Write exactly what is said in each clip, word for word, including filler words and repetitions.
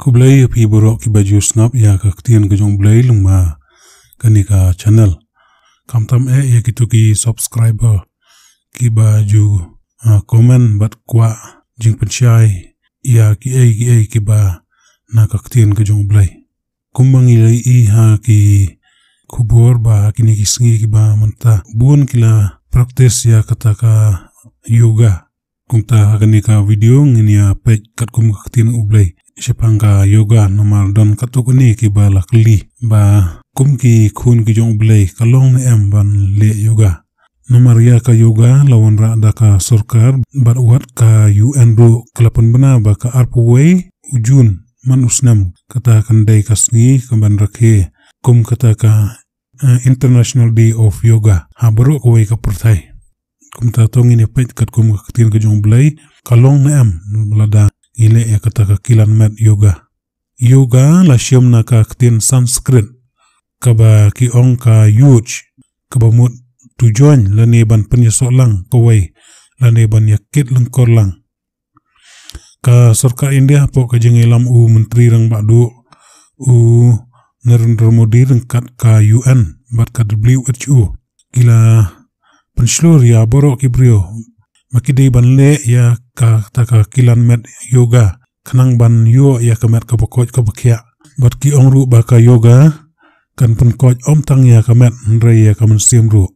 Khublei ïa phi baroh kiba ju sngap ïa ka ktien ka jong U Blei lyngba kane ka channel. Khamtam eh ïa kito ki subscriber kiba ju, ah, comment bad kwah jingpynshai ïa kiei kiei kiba na ka ktien ka jong U Blei. Kumba ngi la ïohi ha ki khubor ba ha kine ki sngi kiba mynta bun ki la practice ïa kata ka yoga. Kumta ha kane ka video ngin ïa peit katkum ka ktien U Blei shaphang ka yoga, namar don katto katne kiba la kylli ba kum ki khun ki jong U Blei ka long ne em ban leh yoga. Namar ïa ka yoga la wanrah da ka sorkar bad wat ka U N ruh ka la pynbna ba ka arphew wei u Jun man u snem kata kan dei ka sngi ka ban rakhe kum kata ka, eh, International Day of Yoga ha baroh kawei ka pyrthei. Kumta to ngin ïa peit katkum ka ktien ka jong U Blei ka long ne em lada ngi leh ïa kata ka kilan met yoga. Yoga la shim na ka ktien Sanskrit kaba ki ong ka yoj, kaba mut to join lane ban pynïasoh lang kawei lane ban ïakit lyngkor lang. Ka sorkar India hapoh ka jingïalam u Myntri Rangbah Duh u Narendra Modi ryngkat ka U N bad ka W H O ki la pynshlur ïa baroh ki briew ba ki dei ban leh ïa kata ka kilan met yoga khnang ban ïoh ïa ka met kaba koit kaba khiah. Bad ki ong ruh ba ka yoga kan pynkoit ym tang ïa ka met hynrei ïa ka mynsiem ruh.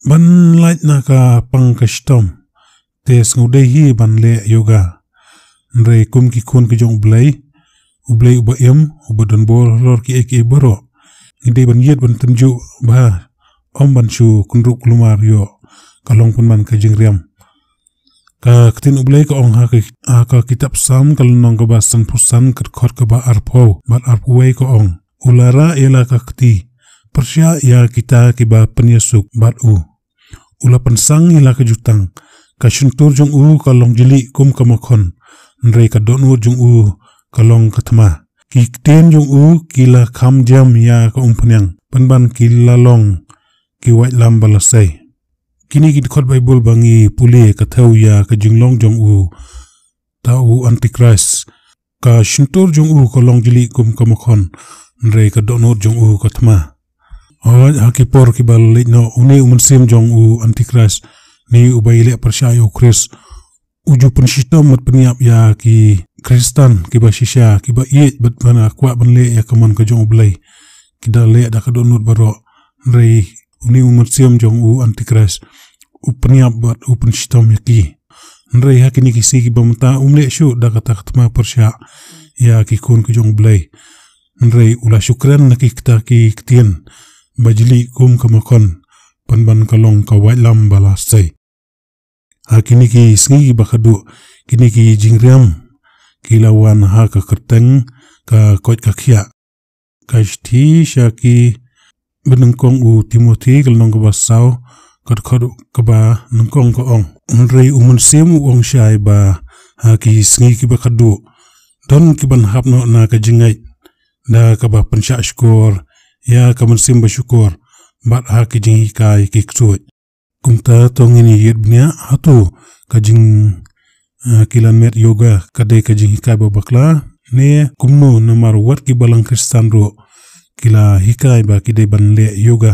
Ban lait na ka pang ka shitom te sngewdei hi ban leh yoga. Hynrei kum ki khun ki jong U Blei, U Blei uba im, uba don bor halor kiei kiei baroh, ngi dei ban ïit ban tynjuh bha, ym ban shu kynrup khlumar ïoh ka long pynban ka jingriam. Ka ktien U Blei ka ong ha ka, ha ka kitab Salm ka lynnong kaba sanphew san ka dkhot kaba arphew bad arphew wei ka ong, u la rah ïa la ka kti, pyrshah ïa kita kiba pynïasuk bad u. U la pynsang ïa la ka jutang, ka shyntur jong u ka long jylliew kum ka makhon, hynrei ka dohnud jong u ka long ka thma. Ki ktien jong u ki la kham jem ïa ka umphniang, pynban ki la long ki waitlam ba la sei. Kine ki dkhot Baibl ba ngi pule ka thew ïa ka jinglong jong u, ta u Antichrist. Ka shyntur jong u ka long jylliew kum ka makhon, hynrei ka dohnud jong u ka thma. Hooid, ha ki por kiba la leit noh, une u mynsiem jong u Antichrist, une uba ïa leh pyrshah ïa u Khrist, u ju pynshitom bad pynïap ïa ki Khristan kiba shisha, kiba ïeit bad ba kwah ban leh ïa ka mon ka jong U Blei. Ki da leh da ka dohnud baroh. Hynrei une u mynsiem jong u Antichrist u pynïap bad u pynshitom ïa ki. Hynrei ha kine ki sngi kiba mynta um leh shuh da kata ka thma pyrshah ïa ki khun ki jong U Blei. Hynrei u la shu kren na kita ki ktien ba jylliew kum ka makhon, pynban ka long ka waitlam ba la sei. Ha kine ki sngi kiba khadduh, kine ki jingriam ki la wan ha ka kyrteng ka koit ka khiah. Ka shithi sha ki banyngkong u Timothi ka lynnong kaba saw, ka dkhot kaba nyngkong ka ong, hynrei u mynsiem u ong shai ba ha ki sngi kiba khadduh, don kiban hap noh na ka jingngeit da kaba pynshah shkor ïa ka mynsiem ba shukor bad ha ki jinghikai ki ksuid. Kumta to ngin ïa ïeit bniah hato ka jing, eh, kilan met yoga ka dei ka jinghikai ba bakla ne kumno, namar wat ki balang Khristan ruh ki la hikai ba ki dei ban leh yoga.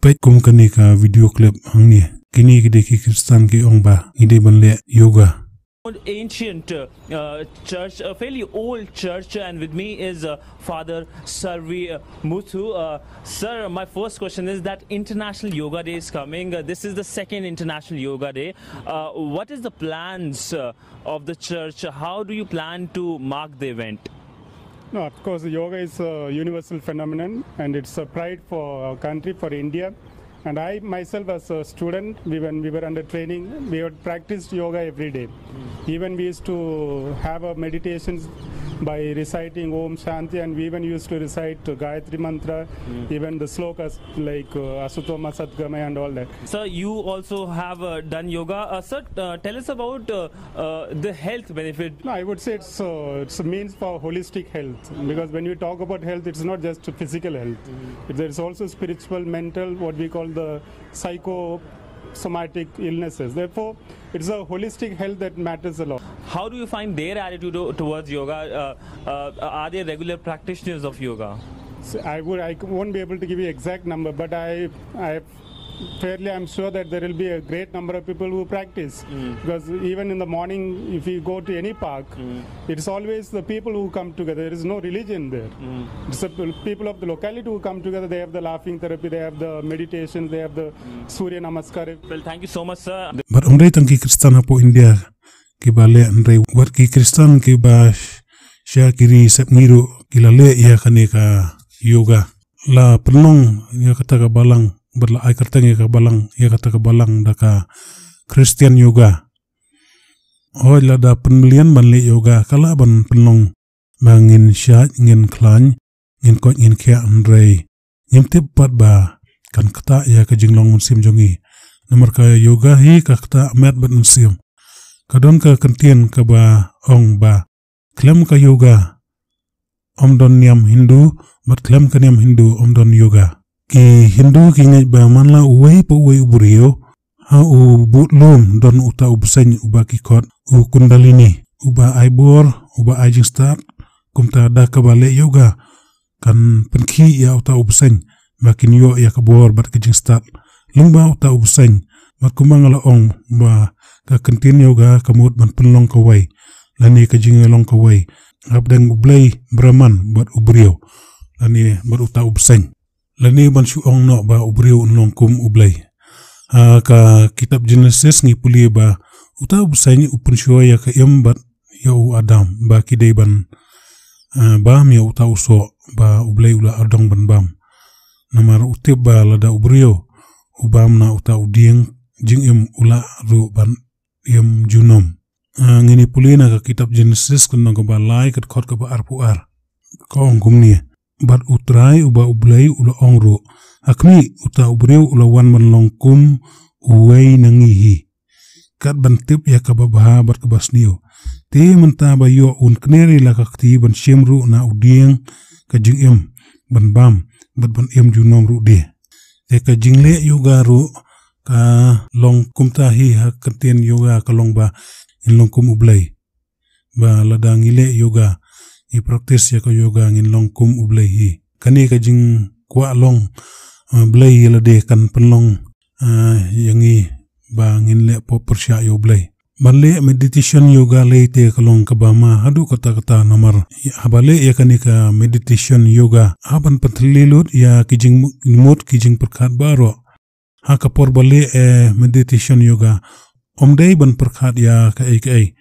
Peit kum kane ka video clip hangne. Kine ki dei ki Khristan ki ong ba ki dei ban leh yoga. Ancient, uh, uh, church, a fairly old church, and with me is, uh, Father Sarvi, uh, Muthu. Uh, sir, my first question is that International Yoga Day is coming. Uh, this is the second International Yoga Day. Uh, what is the plans, uh, of the church? How do you plan to mark the event? No, of course, yoga is a universal phenomenon, and it's a pride for our country, for India. And I myself, as a student, we, when we were under training, we had practiced yoga every day. Even we used to have a meditations by reciting Om Shanti, and we even used to recite Gayatri Mantra, even the slokas like, uh, Asutoma Sadgamaya and all that. So you also have, uh, done yoga. Uh, sir, uh, tell us about, uh, uh, the health benefit. No, I would say it's, uh, it's a means for holistic health, because when you talk about health, it's not just physical health. It, there's also spiritual, mental, what we call the psycho, somatic illnesses. Therefore, it's a holistic health that matters a lot. How do you find their attitude to- towards yoga? Uh, uh, are they regular practitioners of yoga? So I would, I won't be able to give you exact number, but I, I fairly, I'm sure that there will be a great number of people who practice, because even in the morning, if you go to any park, it's always the people who come together. There is no religion there. It's the people of the locality who come together. They have the laughing therapy, they have the meditation, they have the Surya Namaskar. Well, thank you so much, sir. Bad ym dei tang ki Khristan hapoh India kiba leh, hynrei wat ki Khristan kiba sha ki ri sepngi ruh ki la leh ïa kane ka yoga. La pynlong ïa kata ka balang, bad la ai kyrteng ïa ka balang, ïa kata ka balang da ka Christian yoga. Hooid, lada pynmlien ban leh yoga ka lah ban pynlong ba ngin shait, ngin khlaiñ, ngin koit, ngin khiah, hynrei ngim tip pat ba kan ktah ïa ka jinglong mynsiem jong ngi. Namar ka yoga hi ka ktah met bad mynsiem. Ka don ka kyntien kaba ong ba khlem ka yoga ym don niam Hindu, bad khlem ka niam Hindu ym don yoga. Ki Hindu ki ngeit ba man la uwei pa uwei u briew ha u budlum don uta u bseiñ uba ki khot u Kundalini, uba ai bor, uba ai jingstad. Kumta da kaba leh yoga kan pynkhih ïa uta u bseiñ ba kin ïoh ïa ka bor bad ka jingstad lyngba uta u bseiñ. Bad kumba nga la ong ba ka kyntien yoga ka mut ban pynlong kawei lane ka jingïalong kawei hapdeng u Blei Brahman bad u briew, lane bad uta u bseiñ. Lane ban shu ong noh ba u briew un long kum u Blei. Ha ka kitab Genesis ngi pule ba uta u bseiñ u pynshoi ïa ka im bad ïa u Adam ba ki dei ban, ah, bam ïa uta u soh ba u Blei u la ardong ban bam. Namar u tip ba lada u briew u bam na uta u dieng jingim, u lah ruh ban im junom. Ah, ngin ïa pule na ka kitab Genesis ka lynnong kaba lai, ka dkhot kaba arphew ar. Ka ong kumne: Bad U Trai uba U Blei u la ong ruh, ha khmih, uta u briew u la wan ban long kum uwei na ngi hi, kat ban tip ïa kaba bha bad kaba sniew. Te mynta ba ïoh un kner ïa la ka kti ban shim ruh na u dieng ka jingim ban bam bad ban im junom ruh de. Te ka jingleh yoga ruh ka long kumta hi. Ha kyntien yoga ka long ba ngin long kum U Blei. Ba lada ngi leh yoga, ngi practice ïa ka yoga, ngin long kum U Blei hi. Kane ka jingkwah long, ah, Blei ïa lade kan pynlong, ah, ïa ngi ba ngin leh pop pyrshah ïa U Blei. Ban leh meditation yoga lei te ka long kaba ma haduh katta katta, namar haba leh ïa kane ka meditation yoga, hap ban pynthylli lut ïa ki jingmut ki jingpyrkhat baroh. Ha ka por ba leh, eh, meditation yoga, ym dei ban pyrkhat ïa kaei kaei,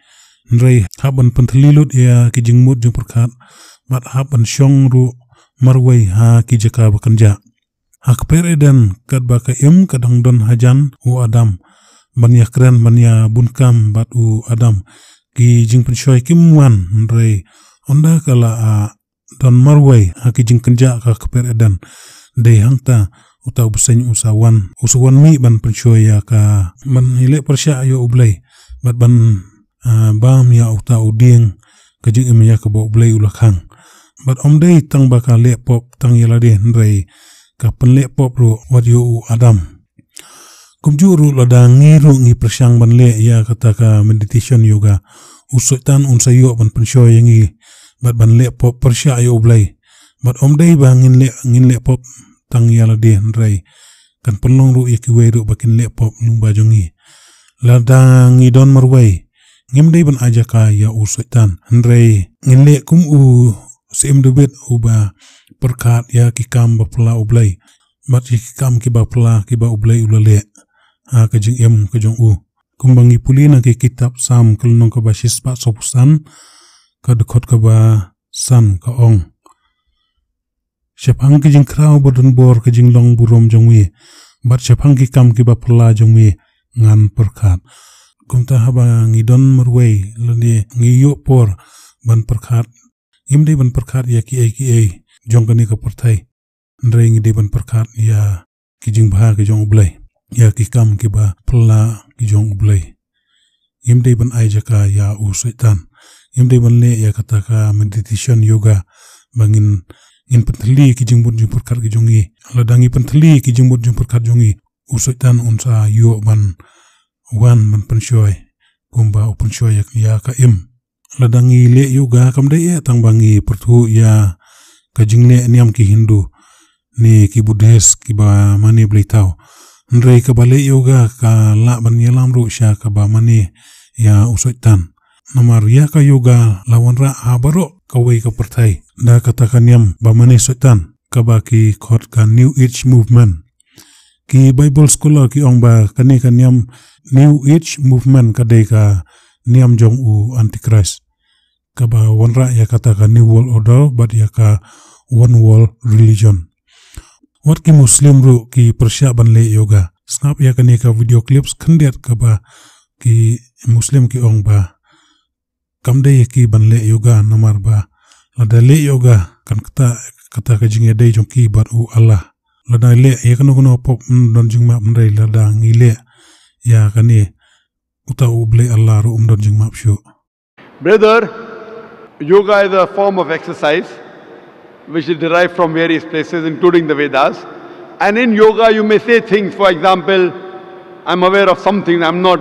hynrei hap ban pynthylli lut ïa ki jingmut jingpyrkhat bad hap ban shong ruh marwei ha ki jaka ba kynjah. Ha kper Eden, katba ka im ka dang don hajan u Adam ban ïakren, ban ïabun kam bad u Adam, ki jingpynshoi kim wan, hynrei ynda ka la, ah, don marwei ha ki jingkynjah ka kper Eden, dei hangta uta u bseiñ u sa wan, u sa wan mih ban pynshoi ïa ka, ban ïaleh pyrshah ïa U Blei bad ban, ah, bam ïa uta u dieng ka jingim ïa kaba U Blei u la khang. Bad ym dei tang ba ka leh pop tang ïa lade, hynrei ka pynleh pop ruh wat ïa u Adam. Kumjuh ruh lada ngi ruh ngi pyrshang ban leh ïa kata ka meditation yoga, u Soitan un sa ïoh ban pynshoi ïa ngi bad ban leh pop pyrshah ïa U Blei. Bad ym dei ba ngin leh, ngin leh pop tang ïa lade, hynrei kan pynlong ruh ïa kiwei ruh ba kin leh pop lyngba jong ngi. Lada ngi don marwei, ngim dei ban ai jaka ïa u Soitan, hynrei ngin leh kum u Syiem David uba pyrkhat ïa ki kam ba phylla U Blei bad ïa ki kam kiba phylla kiba U Blei u la leh ha ka jingim ka jong u. Kumba ngi pule na ki kitab Salm ka lynnong kaba shispah sawphew san, ka dkhot kaba san, ka ong: Shaphang ki jingkhraw ba don bor ka jinglong burom jong me, bad shaphang ki kam kiba phylla jong me ngan pyrkhat. Kumta haba ngi don marwei lane ngi ïoh por ban pyrkhat, ngim dei ban pyrkhat ïa kiei kiei jong kane ka pyrthei, hynrei ngi dei ban pyrkhat ïa ki jingbha ki jong U Blei, ïa ki kam kiba phylla ki jong U Blei. Ngim dei ban ai jaka ïa u Soitan. Ngim dei ban leh ïa kata ka meditation yoga ba ngin, ngin pynthylli ki jingmut jingpyrkhat ki jong ngi. Lada ngi pynthylli ki jingmut jingpyrkhat jong ngi, u Soitan un sa ïoh ban wan ban pynshoi kumba u pynshoi ïa ka im. Lada ngi leh yoga kam dei eh tang ba ngi pyrthuh ïa ka jingleh niam ki Hindu ne ki Buddhist kiba mane blei thaw. Hynrei kaba leh yoga ka lah ban ïalam ruh sha kaba mane ïa u Soitan. Namar ïa ka yoga la wanrah ha baroh kawei ka pyrthei da kata ka niam ba mane Soitan, kaba ki khot ka New Age Movement. Ki Bible scholar ki ong ba kane ka niam New Age Movement ka dei ka niam jong u Antichrist, kaba wanrah ïa kata ka New World Order bad ïa ka One World Religion. Wat ki Muslim ruh ki pyrshah ban leh yoga. Sngap ïa kane ka video clips khyndiat kaba ki Muslim ki ong ba kam dei ïa ki ban leh yoga namar ba lada leh yoga kan kata, kata ka jingïadei jong ki bad u Allah. Lada leh ïa kano kano pop ym don jingmap, hynrei lada ngi leh ïa kane, uta u Blei Allah ruh um don jingmap shuh. Brother, yoga is a form of exercise which is derived from various places, including the Vedas. And in yoga, you may say things. For example, I'm aware of something, I'm not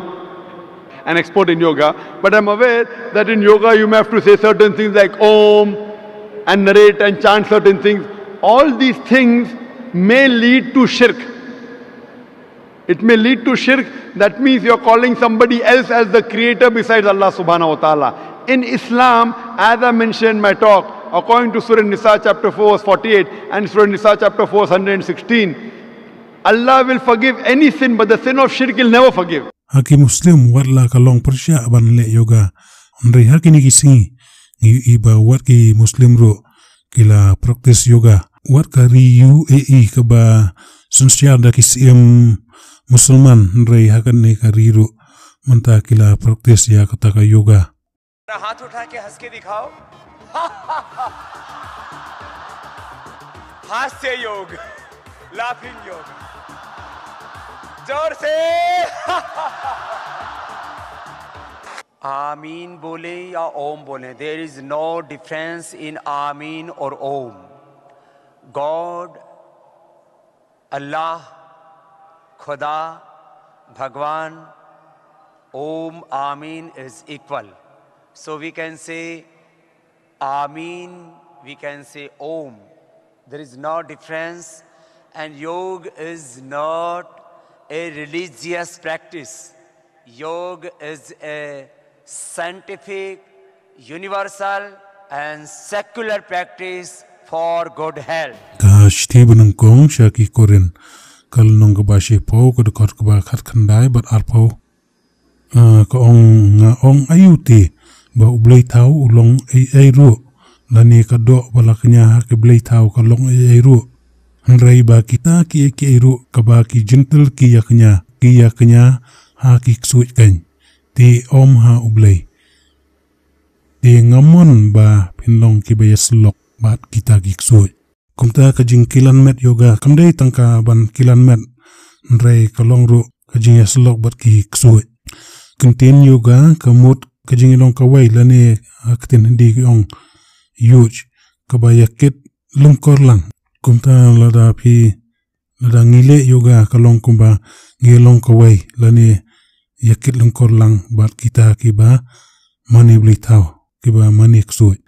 an expert in yoga, but I'm aware that in yoga, you may have to say certain things like Om and narrate and chant certain things. All these things may lead to shirk. It may lead to shirk. That means you're calling somebody else as the creator besides Allah subhanahu wa ta'ala. In Islam, as I mentioned in my talk, according to Surah Nisa chapter four verse forty-eight and Surah Nisa chapter four verse one hundred sixteen, Allah will forgive any sin, but the sin of shirk He'll never forgive. Ha ki Muslim, wat la ka long pyrshah ban leh yoga, hynrei ha kine ki sngi ngi ïohi ba wat ki Muslim ruh ki la practice yoga. Wat ka ri U A E kaba synshar da ki siem Musulman, hynrei ha kane ka ri ruh mynta ki la practice ïa kata ka yoga. हाथ उठा के हंस के दिखाओ। हास्य योग, लाफिंग योग। जोर से। आमीन बोले या ओम बोले, there is no difference in आमीन और ओम। God, Allah, Khuda, Bhagwan, Om, Amin is equal. So we can say Amin, we can say Om. There is no difference. And Yog is not a religious practice. Yog is a scientific, universal and secular practice for good health. Ka shithi ba nyngkong sha ki Korinth, ka lynnong kaba shiphew, ka dkhot kaba khatkhyndai bad arphew. Ah, ka ong, nga ong aïu te ba U Blei thaw u long ei ei ruh, lane ka doh ba la kñia ha ki blei thaw ka long ei ei ruh. Hynrei ba kita kiei kiei ruh kaba ki Jentil ki ïa kñia, ki ïa kñia ha ki ksuid keiñ, te ym ha U Blei. Te nga mon ba phin long kiba ïasyllok bad kita ki ksuid. Kumta ka jingkilan met yoga kam dei tang ka ban kilan met, hynrei ka long ruh ka jingïasyllok bad ki ksuid. Ka ktien yoga ka mut ka jingïalong kawei, lane ha ka ktien Hindi ki ong yoj, kaba ïa kit lyngkor lang. Kumta lada phi, lada ngi leh yoga ka long kumba ngi long kawei, lane ïa kit lyngkor lang bad kita kiba mane blei thaw, kiba mane ksuid.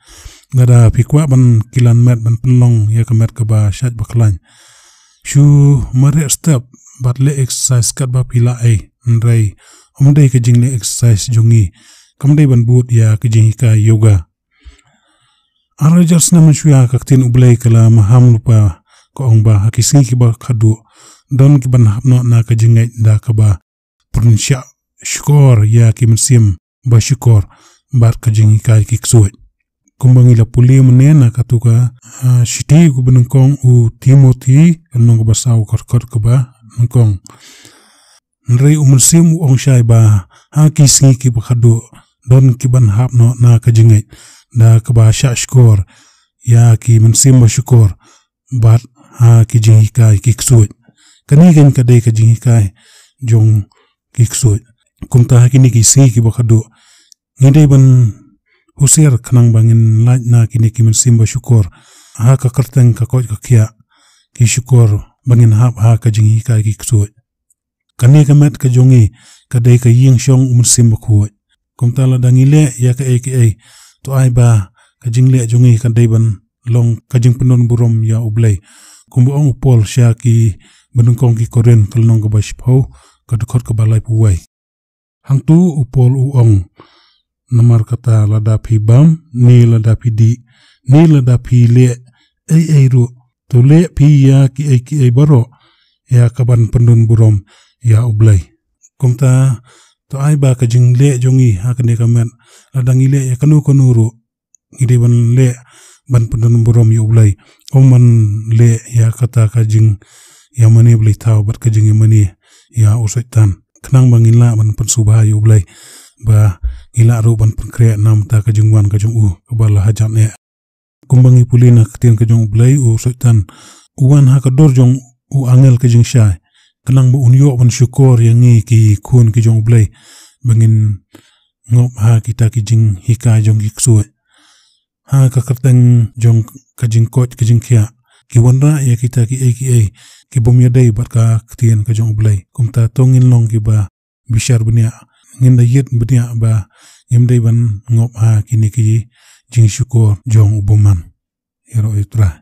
Lada phi kwah ban kilan met, ban pynlong ïa ka met kaba shait ba khlaiñ, shu mareh step bad leh exercise katba phi lah ei, hynrei ym dei ka jingleh exercise jong ngi, kam dei ban bud ïa ka jinghikai yoga. Ar hajar snem mynshuwa ka ktien U Blei ka la maham lypa, ka ong ba ha ki sngi kiba khatduh don kiban hap noh na ka jingngeit da kaba pynshah shkor ïa ki mynsiem ba shukor bad ka jinghikai ki ksuid. Kumba ngi la pule mynne na katu ka, ah, shithi uba nyngkong u Timothi, ka lynnong kaba saw, ka dkhot kaba nyngkong. Hynrei u Mynsiem u ong shai ba ha ki sngi kiba khatduh don kiban hap noh na ka jingngeit da kaba shah shkor ïa ki mynsiem ba shukor bad ha ki jinghikai ki ksuid. Kane keiñ ka dei ka jinghikai jong ki ksuid. Kumta ha kine ki sngi kiba khatduh ngi dei ban husiar khnang ba ngin lait na kine ki mynsiem ba shukor ha ka kyrteng ka koit ka khiah, ki shukor ba ngin hap ha ka jinghikai ki ksuid. Kane ka met ka jong ngi ka dei ka ïing shong U Mynsiem Bakhuid. Kumta lada ngi leh ïa kaei kaei, to ai ba ka jingleh jong ngi ka dei ban long ka jingpynduh burom ïa U Blei. Kumba ong u Paul sha ki banyngkong ki Korinth, ka lynnong kaba shiphew, ka dkhot kaba laiphew wei. Hangtu u Paul u ong, namar kata lada phi bam, ne lada phi dih, ne lada phi leh ei ei ruh, to leh phi ïa kiei kiei baroh ïa kaban pynduh burom ïa U Blei. Kumta to ai ba ka jingleh jong ngi ha kane ka met, lada ngi leh ïa kano kano ruh, ngi dei ban leh ban pynduh burom ïa U Blei. Ym ban leh ïa kata ka jingïamane blei thaw bad ka jingïamane ïa u Soitan. Khnang ba ngin lah ban pynsngewbha ïa U Blei, ba ngin lah ruh ban pynkhreh na ka bynta ka jingwan ka jong u kaba la hajan eh. Kumba ngi pule na ka ktien ka jong U Blei, u Soitan u wan ha ka dur jong u angel ka jingshai, khnang ba un ïoh ban shukor ïa ngi ki khun ki jong U Blei, ba ngin ngop ha kita ki jinghikai jong ki ksuid. Ha ka kyrteng jong ka jingkoit ka jingkhiah, ki wanrah ïa kita kiei kiei ki bym ïadei bad ka ktien ka jong U Blei. Kumta to ngin long kiba bishar bniah, ngin da ïit bniah ba ngim dei ban ngop ha kine ki jingshukor jong u bymman. Ïaroh ïa U Trai.